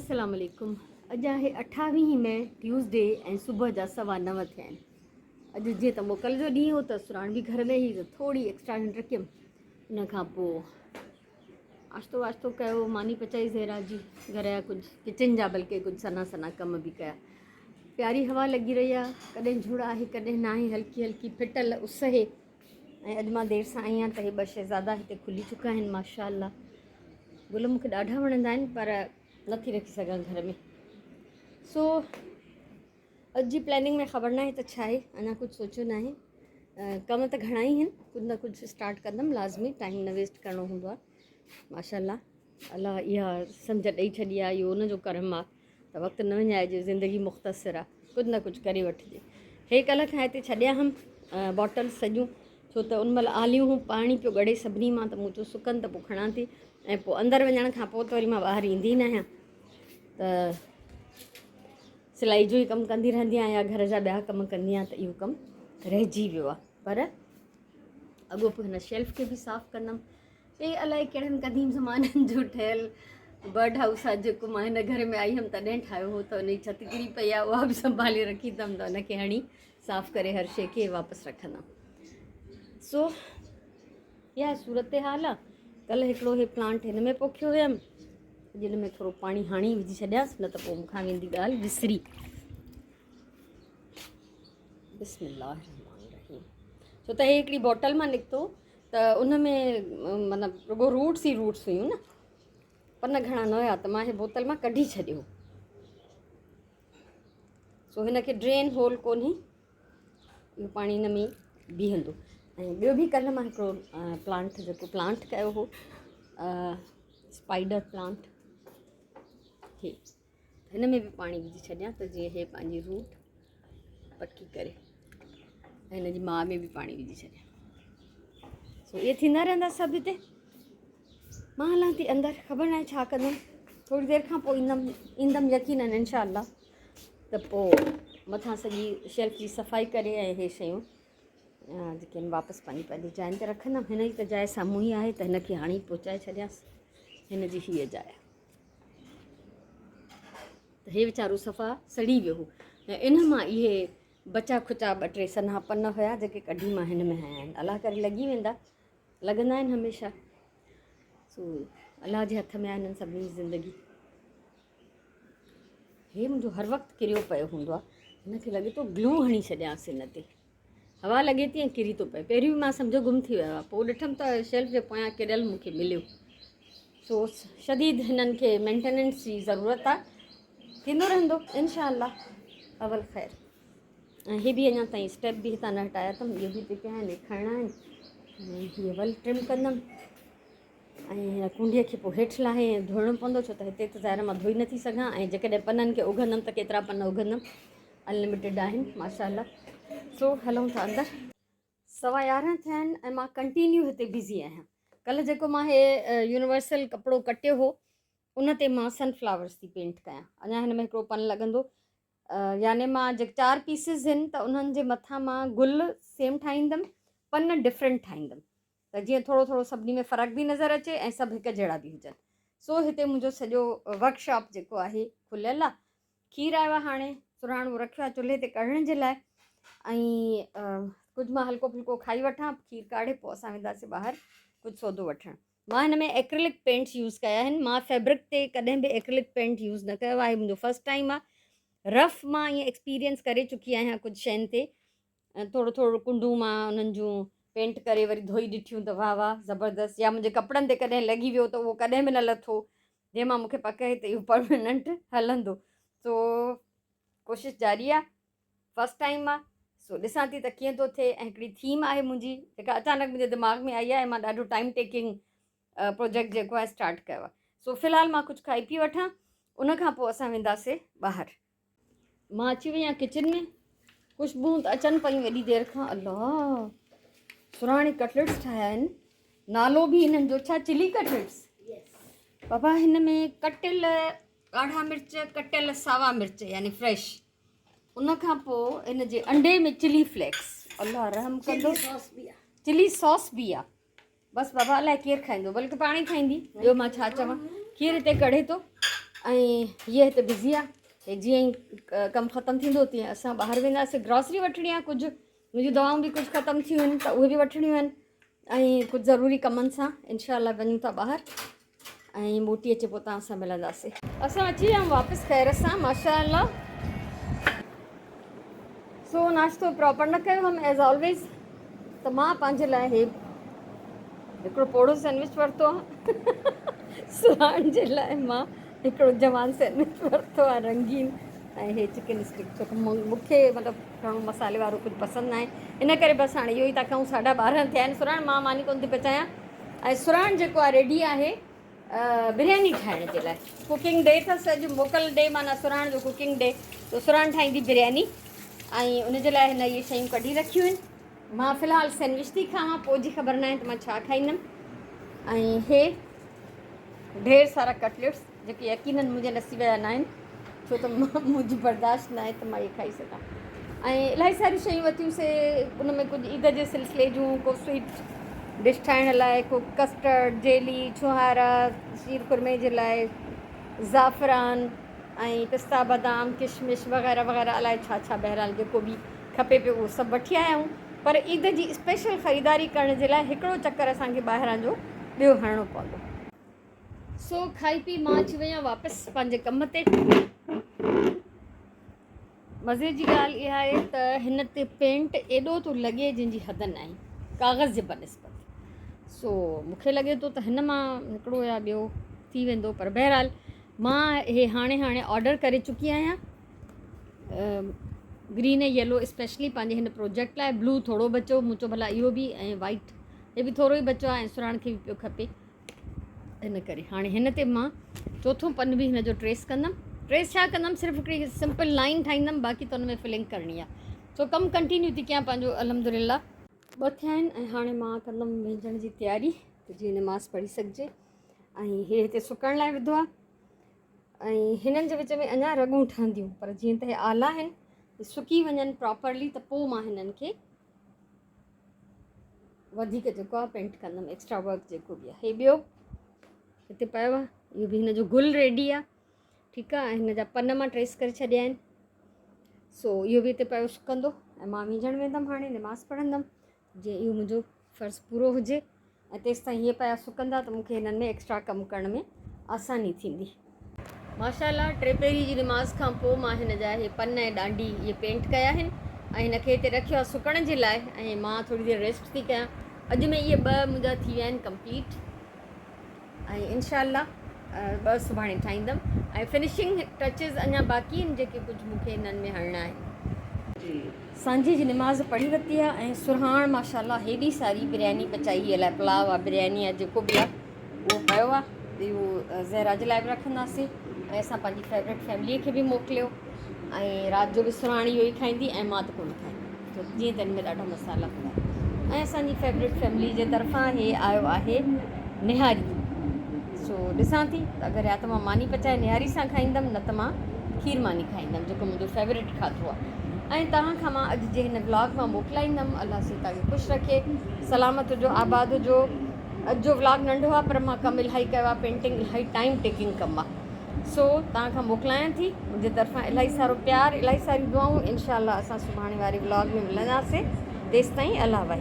السلام عليڪم اڄ آهي اٺاويهين مئي ٽيوزڊي ۽ صبح جا سوا نو ٿيا آهن. اڄ جيئن ته موڪل جو ڏينهن هو ته سراڻ به گهر ۾ هئي ته ٿوري ايڪسٽرا ننڊ ڪيم. ان کان پوء آشتو واشتو ڪيو، ماني پچائي زهرا جي گهر جا ڪجهه ڪچن جا بلڪه ڪجهه سنها سنها ڪم به ڪيا. پياري هوا لڳي رهي آهي، ڪڏهن جهڙ آهي ڪڏهن ناهي، هلڪي هلڪي ڦٽل اس اهي. ۽ اڄ مان دير سان آئي آهيان ته هي ٻه شهزادا هتي کلي چڪا آهن ماشاء الله. گل مون کي ڏاڍا وڻندا آهن پر نٿي رکي سگهان گهر ۾. سو اڄ جي پلاننگ ۾ خبر ناهي ته ڇا آهي، اڃا ڪجهه سوچيو ناهي. ڪم ته گهڻا ئي آهن، ڪجهه نه ڪجهه اسٽارٽ ڪندم لازمي، ٽائيم نه ويسٽ ڪرڻو هوندو آهي. ماشاء الله الله اها سمجهه ڏئي ڇڏي آهي، اهو ان جو ڪرم آهي ته وقت نه وڃائجي، زندگي مختصر آهي، ڪجهه نه ڪجهه ڪري وٺجي. هي ڪلهه کان هتي ڇڏيا هئم باٽلز سڄيون، ڇو ته ان مهل آليون هيون، پاڻي پيو ڳڙي سڀني مان ته مون چيو سڪن ته پوء کڻان ٿي، ۽ پوء اندر وڃڻ کان پوء ته وري مان ٻاهر ايندي ئي ناهيان ته سلائي جو ئي ڪم ڪندي رهندي آهيان يا گهر جا ٻيا ڪم ڪندي آهيان ته اهو ڪم رهجي ويو آهي. پر اڳو پوء هن شيلف کي به صاف ڪندم. هي الائي ڪهڙن قديم زمانن جو ٺهيل برڊ هائوس آهي جيڪو مان هن گهر ۾ آئي هيم تڏهن ٺاهيو هو، ته ان جي ڇت ڪري پئي آهي، اها به سنڀالي رکي اٿم ته ان کي هڻي صاف ڪري هر شيء کي واپس رکندم. سو اها صورتحال آهي. ڪلهه هڪڙو هي پلانٽ هن ۾ پوکيو هيم، اڄ هن ۾ ٿورو پاڻي هاڻي وجهي ڇڏيانس، نه ته پوء مون کان ويندي ڳالهه وسري. بسم الله الرحمن الرحيم. ڇو ته هي هڪڙي بوٽل مان نڪتو ته ان ۾ مطلب رڳو روٽس ئي روٽس هيون نه، پن گهڻا نه هيا، ته مان هي بوتل مان ڪڍي ڇڏيو. سو هن کي ڊرين هول ڪونهي، اهو پاڻي هن ۾ بيهندو. ۽ ٻيو به ڪلهه مان هڪڙو پلانٽ جيڪو پلانٽ ڪيو هو، اسپائيڊر پلانٽ، هي هن ۾ به پاڻي وجهي ڇڏيان ته جيئن هي پنهنجي روٽ پڪي ڪري. ۽ هن جي ماء ۾ به پاڻي وجهي ڇڏيان. سو اهي ٿيندا رهندا سڀ هتي. مان هلان ٿي اندر، خبر ناهي ڇا ڪندم، ٿوري دير کان پوء ايندم، ايندم يقينن انشاء الله، ته پوء مٿان سڄي شيلف جي صفائي ڪري ۽ هي شيون جيڪي آهن واپس پنهنجي پنهنجي جاين تي رکندم. هن جي ته جاء سامهون ئي آهي ته هن کي هاڻي پهچائي ڇڏيانس، هن جي هيء جاء آهي. ته هي ويچارو صفا سڙي ويو هو ۽ ان مان اهي بچا کچا ٻه ٽي سنها پن هيا جيڪي ڪڍي مان هن ۾ هنيا آهن. الله ڪري لڳي ويندا، لڳندا آهن هميشه. سو الله جي هٿ ۾ آهي هنن سڀني جي زندگي. هي منهنجو هر وقت ڪريو پيو هوندو آهي، هن کي لڳي ٿو گلو هڻي ڇڏيانس هن تي، هوا لڳي ٿي ۽ ڪري ٿو پئي. پهريون مان سمجهيو گم ٿي ويو آهي، پوء ڏٺم ته شيلف جي پويان ڪريل مون کي مليو. سو شديد هنن کي مينٽيننس جي ضرورت آهي، ٿيندو رهندو انشاء الله اول خير. ۽ هي به اڃا تائين اسٽيپ به هتان نه هٽايا اٿم، اهي به هتي پيا آهن، هي کڻڻا آهن. ۽ هيء ول ٽرم ڪندم ۽ هن ڪونڊيء کي پوء هيٺ لاهي ۽ ڌوئڻو پوندو، ڇو ته هتي ته ظاهر مان ڌوئي نٿي سگهان. ۽ جيڪڏهن پنن کي اگهندم ته ڪيترا پن اگهندم، انلميٽيڊ آهن ماشاء الله. سو هلون ٿا اندر. سوا يارهن ٿيا آهن ۽ مان ڪنٽينيو هتي بزي آهيان. ڪلهه جيڪو مان هي يونيورسل ڪپڙو ڪٽيو هو ان تي مان سن فلاورس ٿي پينٽ ڪيان. اڃا هن ۾ هڪڙو پن لڳندو، يعني مان جيڪي چار پيسز آهن ته انهن جي مٿان مان گل سيم ٺاهيندم، پن ڊفرنٽ ٺاهيندم ته جيئن ٿورو ٿورو سڀني ۾ فرق به نظر اچي ۽ سڀ هڪ جهڙا به هجن. سو هتي منهنجو سڄو ورڪشاپ جيڪو آهي کليل آهي. کير آيو آهي، هاڻي سرهاڻو رکيو آهي چلهي تي ڪڙهڻ جي لاء ۽ ڪجهه مان هلڪو ڦلڪو کائي وٺان، کير ڪاڙهي پوء اسان وينداسين ٻاهر ڪجهه سودو وٺڻ. مان هن ۾ ايڪريلڪ پينٽس يوز ڪيا آهن. مان فيبرڪ تي ڪڏهن به ايڪريلڪ پينٽ يوز نه ڪيو آهي، منهنجو فرسٽ ٽائيم آهي. رف مان ائين ايڪسپيرينس ڪري چڪي آهيان ڪجهه شين تي، ٿورو ٿورو ڪنڊون مان انهن جون پينٽ ڪري وري ڌوئي ڏٺيون ته واهه واهه زبردست، يا منهنجي ڪپڙن تي ڪڏهن لڳي ويو ته اهو ڪڏهن به نه لٿو، جنهن مان مون کي پڪ آهي ته اهو پرماننٽ هلندو. سو ڪوشش جاري آهي، فرسٽ ٽائيم آهي، سو ڏسان ٿي ته ڪيئن ٿو ٿئي. ۽ هڪڙي ٿيم آهي منهنجي جيڪا اچانڪ منهنجي دماغ ۾ آئي آهي ۽ مان ڏاڍو ٽائيم ٽيڪنگ پروجيڪٽ جيڪو آهي اسٽارٽ ڪيو آهي. سو في الحال مان ڪجهه کائي پي وٺان، ان کان پوء اسان وينداسي ٻاهر. مان اچي وئي آهيان ڪچن ۾، خوشبوئون ته اچن پيون ايڏي دير کان. الله، سراڻي ڪٽليٽس ٺاهيا آهن، نالو به هنن جو ڇا، چلي ڪٽليٽس. بابا هن ۾ ڪٽيل ڳاڙها مرچ، ڪٽيل ساوا مرچ يعني فريش، ان کان پوء ان جي انڊي ۾ چلي فليڪس، الله رحم ڪندو، چلي ساس به آ. بس بابا الائي ڪير کائيندو، بلڪه پاڻ ئي کائيندي، ٻيو مان ڇا چوان. کير هتي ڪڙهي ٿو، ۽ هيء هتي بزي آ. هي جيئن ئي ڪم ختم ٿيندو تيئن اسان ٻاهر وينداسين. گراسري وٺڻي آ ڪجهه، منهنجون دوائون به ڪجهه ختم ٿيون آهن ته اهي به وٺڻيون آهن ۽ ڪجهه ضروري ڪمن سان انشاء الله وڃون ٿا ٻاهر ۽ موٽي اچي پوء توهان سان ملنداسين. اسان اچي ويا آهيون واپس خير سان ماشاء الله. سو ناشتو پراپر نه ڪيو هئم ايز آلويز ته مان پنهنجي لاء هي هڪڙو پوڙهو سينڊوچ ورتو آهي سهان جي لاء مان هڪڙو جوان سينڊوچ ورتو آهي رنگين ۽ هي چڪن اسٽڪ ڇو ته مون کي مطلب گهڻو مصالحي وارو ڪجهه پسند ناهي ان ڪري بس هاڻي اهو ئي ٿا کائون ساڍا ٻارهن ٿيا آهن سرهاڻ مان ماني ڪونه ٿي پچايان ۽ سرهاڻ جيڪو آهي ريڊي آهي برياني ٺاهڻ جي لاء ڪوڪنگ ڊي اٿس اڄ موڪل ڊي معنيٰ سرهاڻ جو ڪوڪنگ ڊي تو سرهاڻ ٺاهيندي برياني ۽ ان جي لاء هن اهي شيون ڪڍي رکيون آهن مان في الحال سينڊوچ ٿي کاوان پوء جي خبر ناهي ته مان ڇا کائيندم ۽ هي ڍير سارا ڪٽليٽس جيڪي يقينن منهنجي نصيب جا ناهن ڇو ته منهنجي برداشت ناهي ته مان اهي کائي سگهان ۽ الاهي ساريون شيون ورتيون سي ان ۾ ڪجهه عيد جي سلسلي جون ڪو سويٽ ڊش ٺاهڻ لاء ڪو ڪسٽرڊ جيلي ڇهارا شير خرمي جي لاء زعفران ۽ پستا بادام ڪشمش وغيره وغيره الائي ڇا ڇا بهرحال جيڪو به کپي پيو اهو سڀ وٺي آيا آهيون پر عيد جي اسپيشل خريداري ڪرڻ جي لاء هڪڙو چڪر اسان کي ٻاهران جو ٻيو هڻڻو پوندو. سو کائي پي مان اچي وئي آهيان واپس پنهنجي ڪم تي. مزي جي ڳالهه اها آهي ته هن تي پينٽ ايڏو ٿو لڳي جنهن جي حد ناهي ڪاغذ جي بنسبت. سو مون کي لڳي ٿو ته هن مان هڪڙو يا ٻيو ٿي ويندو پر بهرحال مان هي هاڻي هاڻي آرڊر ڪري چڪي آهيان. گرين ۽ يلو اسپيشلي پنهنجي هن پروجيڪٽ لاء بلو ٿورو بچيو مون چيو ڀلا اهو به ۽ وائٽ هي به ٿورو ئي بچيو آهي ۽ سراڻ کي به پيو کپي ان ڪري هاڻي هن تي مان چوٿون پن به هن جو ٽريس ڪندم ٽريس ڇا ڪندم صرف هڪڙي سمپل لائن ٺاهيندم باقي ته ان ۾ فلنگ ڪرڻي آهي سو ڪم ڪنٽينيو ٿي ڪيان پنهنجو الحمد لله ٻه ٿيا آهن ۽ هاڻي مان ڪندم وهنجڻ جي تياري ته جيئن نماز پڙهي سگهجي ۽ هي هتي سڪڻ لاء وڌو آهي ۽ هنن جي وچ ۾ اڃا رڳون ٺهنديون پر جيئن ته هي آلا آهن سڪي وڃن پراپرلي ته پوء مان هنن کي وڌيڪ جيڪو آهي پينٽ ڪندم ايڪسٽرا ورڪ جيڪو به آهي هي ٻيو هتي پيو آهي اهو به هن جو گل ريڊي آهي ٺيڪ آهي ۽ هن جا پن مان ٽريس ڪري ڇڏيا آهن سو اهو به هتي پيو سڪندو ۽ مان ويجهڻ ويندم هاڻي نماز پڙهندم جيئن اهو منهنجو فرض پورو هجي ۽ تيستائين هيء پيا سڪندا ته مون کي هنن ۾ ايڪسٽرا ڪم ڪرڻ ۾ آساني ٿيندي. ماشاء الله ٽي پهري جي نماز کان پوء مان هن جا اهي پن ۽ ڏانڊي اهي پينٽ ڪيا آهن ۽ هن کي هتي رکيو آهي سڪڻ جي لاء ۽ مان ٿوري دير ريسٽ ٿي ڪيان اڄ ۾ اهي ٻه منهنجا ٿي ويا آهن ڪمپليٽ ۽ انشاء الله ٻه سڀاڻي ٺاهيندم ۽ فنشنگ ٽچز اڃا باقي آهن جيڪي ڪجهه مون کي هنن ۾ هڻڻا آهن. سانجهي جي نماز پڙهي ورتي آ ۽ سرهاڻ ماشاء الله هيڏي ساري برياني پچائي هي الائي پلاء آ برياني آ جيڪو به آ اهو پيو آ اهو زهرا جي لاء به رکنداسين ۽ اسان پنهنجي فيورٽ فيملي کي به موڪليو ۽ رات جو به سرهاڻ اهو ئي کائيندي ۽ مان ته ڪونه کائيندم ڇو جيئن ته ان ۾ ڏاڍا مصالحا هوندا آهن ۽ اسان جي فيورٽ فيملي جي طرفان هي آيو آهي نهاري سو ڏسان ٿي ته اگر يا ته مان ماني پچائي نهاري سان کائيندم نه ته مان کير ماني کائيندم جيڪو منهنجو فيورٽ کاڌو آهي ۽ توهان کان مان اڄ جي هن ولاگ مان موڪلائيندم الله سائين توهان کي خوش رکي سلامت هجو آباد هجو اڄ جو ولاگ ننڍو آهي پر مان ڪم الاهي ڪيو آهي پينٽنگ الاهي ٽائيم ٽيڪنگ ڪم آهي سو توهان کان موڪلايان ٿي منهنجي طرفان الاهي سارو پيار الاهي ساريون دعائون انشاء الله اسان سڀاڻي واري ولاگ ۾ ملنداسين تيستائين الله واهي.